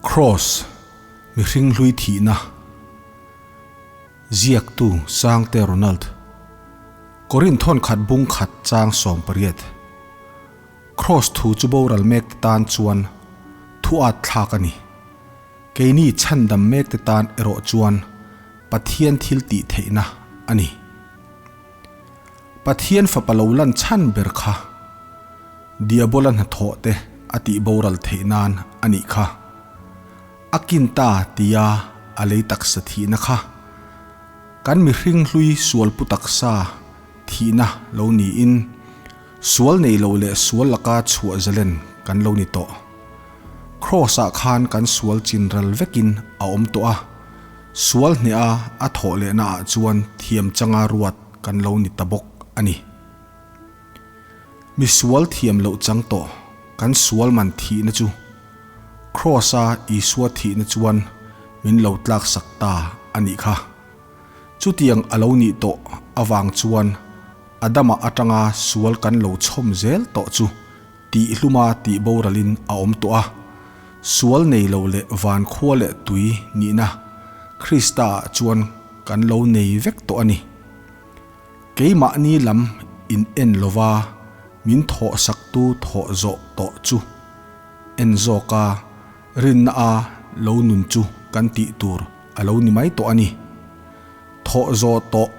Kraws, mihring hlui thihna. Ziaktu Sangte Ronald. Korin thawn khat bung khat chang 18. Kraws thu chu boral mek te tan chuan thu at thlak a ni. Keini chhandam mek te tan erawh chuan Pathian thil tih theihna a ni. Pathian fapa lo lan chhan ber kha Diabola hnathawh te a tih boral theih nan a nih kha. A kin ta tia a lei taksa thihna kha kan mihring hlui sual pu taksa thihna lo niin sual nei lo leh sual laka chhuah zalen kan lo ni tawh. Kraws ah khan kan sual chin ral vekin a awm tawh a, sual hneh a a thawh lehna ah chuan thiam changa ruat kan lo ni ta bawk a ni. Mi sual thiam loh chang tawh kan sual man thihna chu Kraws a Isua thihna chuan min lo tlak sak ta a nih kha. Chutiang a lo nih tawh avang chuan Adama atanga sual kan lo chhawm zel tawh chu Tihhluma tih boralin a awm tawh a, sual nei lo leh van khua leh tui nihna Krista ah chuan kan lo nei vek tawh a ni. Keimahni lam in en lova min thawhsaktu thawh zawh tawh chu en zawka rinna a lo nun chu kan tih tur a lo ni mai tawh a ni. Thawh zawh tawh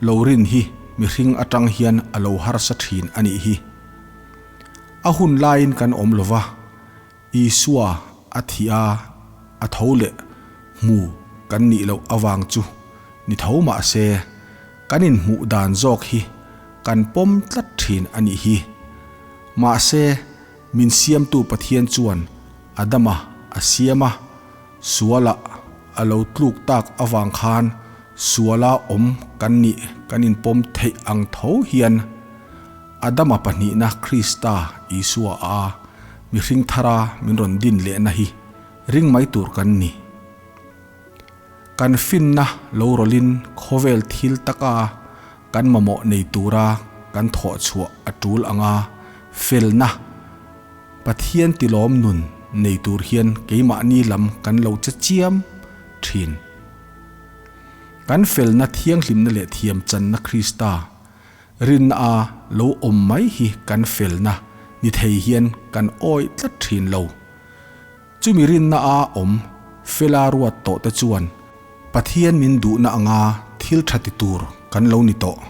lo rin hi mihring atang hian a lo harsa thin a nih hi. A hun laiin kan awm lo va, Isua a thih a, a tho leh hmu kan nih loh avang chu ni tho mah se, kan inhmuh dan zawk hi kan pawm tlat thin a nih hi. Mahse, min siamtu Pathian chuan Adama a siam a, Sualah a lo tluk tak avang khan suala awm kan nih kan inpawm theih ang tho hian Adama pahnihna Krista Isua a mihring thara min rawn din lehna hi ring mai tur kan ni. Kan finna lo rawlin khawvel thil taka kan mamawh nei tura kan thawh chhuah a tul anga felna Pathian tilawm nun nei tur hian keimahni lam kan lo che chiam thin. Kan felna thianghlimna leh thiamchanna Krista rinna a lo awm mai hi kan felna ni thei hian kan awih tlat thin lo. Chumi rinna a awm fela ruat tawh te chuan Pathian min duhna anga thil tha ti tur kan lo ni tawh.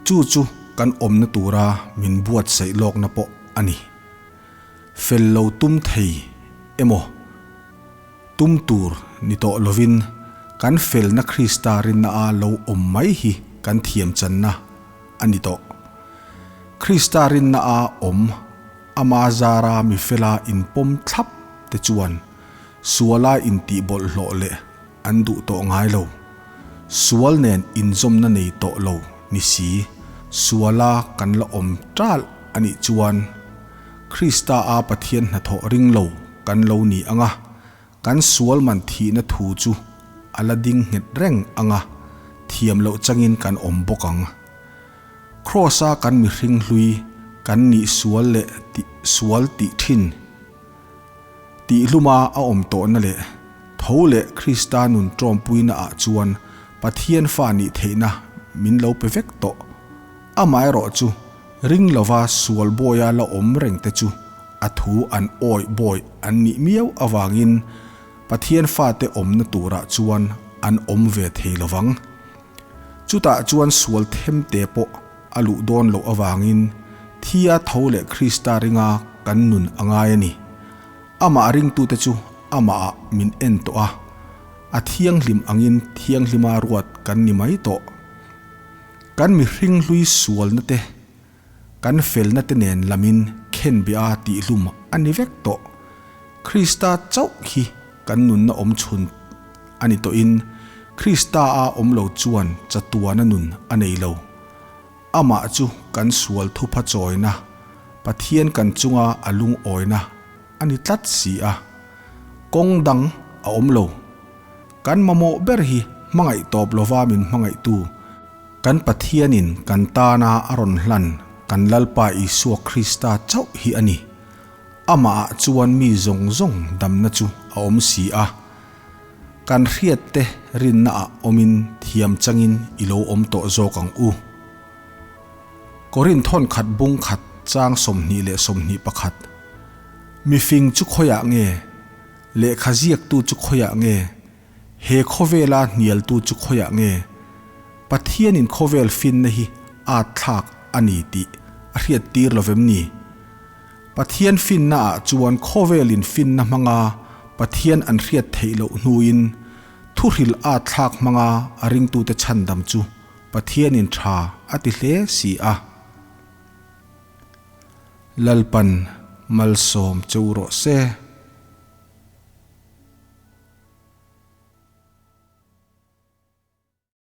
Chu chu kan awmna tura min buatsaih lawkna pawh a ni. Fel lo tum thei emaw tum tur ni tawh lovin kan felna Krista rinna a lo awm mai hi kan thiamchanna a ni tawh. Krista rinna a awm ama zara mi fela inpawm thlap te chuan suala intihbawlhhlawh leh an duh tawh ngai lo. Sual nen inzawmna nei tawh lo ni si, suala kan la awm ṭalh a nih chuan Krista a Pathian hnathawh ring lo kan lo ni ang a, kan sual man thihna thu chu a la ding nghet reng ang a, thiam loh changin kan awm bawk ang. Kraws-a kan mihring hlui kan nih sual leh tih sual tih ṭhin. Tihluma a awm tawhna leh tho leh Krista nun ṭawmpuina ah chuan Pathian fa nih theihna min lo pe vek tawh. Amaherawh chu ring lova sual bawia la awm reng te chu a thu an awih bawi an nih miau avangin Pathian fate awmna turah chuan an awm ve thei lovang. Chutah chuan sual themte pawh a luh dawn loh avangin thia tho leh Krista ringa kan nun a ngai a ni. Amah ringtute chu amahah min en tawh a, a thianghlim angin thianghlima ruat kan ni mai tawh. Kan mihring hlui sualna te, kan felna te nen lamin khenbia tihhlum a ni vek tawh. Krista chauh hi kan nunna awm chhun a ni tawhin Krista-a awm lo chuan chatuana nun a nei lo. Amah chu kan sual thupha chawina, Pathian kan chunga a lungawina a ni tlat si a. Kawng dang a awm lo. Kan mamawh ber hi hmangaih tawp lova min hmangaihtu kan Pathianin kan tana a rawn hlan kan Lalpa Isua Krista chauh hi a ni. Amahah chuan mi zawng zawng damna chu a awm si a. Kan hriatte rinnaah awmin thiam changin i lo awm tawh zawk ang u. Korin thawn khat bung khat chang 21. Mifing chu khawiah nge? Lehkha ziaktu chu khawiah nge? He khawvela hnialtu chu khawiah nge? Pathianin khawvel finna hi at thlak a ni tih a hriat tir lo vem ni? Pathian finna ah chuan khawvelin finna hmanga Pathian an hriat theih loh hnuin thuhril at thlak hmanga a ringtute chhandam chu Pathianin tha a ti hle si a. Lalpan malsawm cheu rawh se.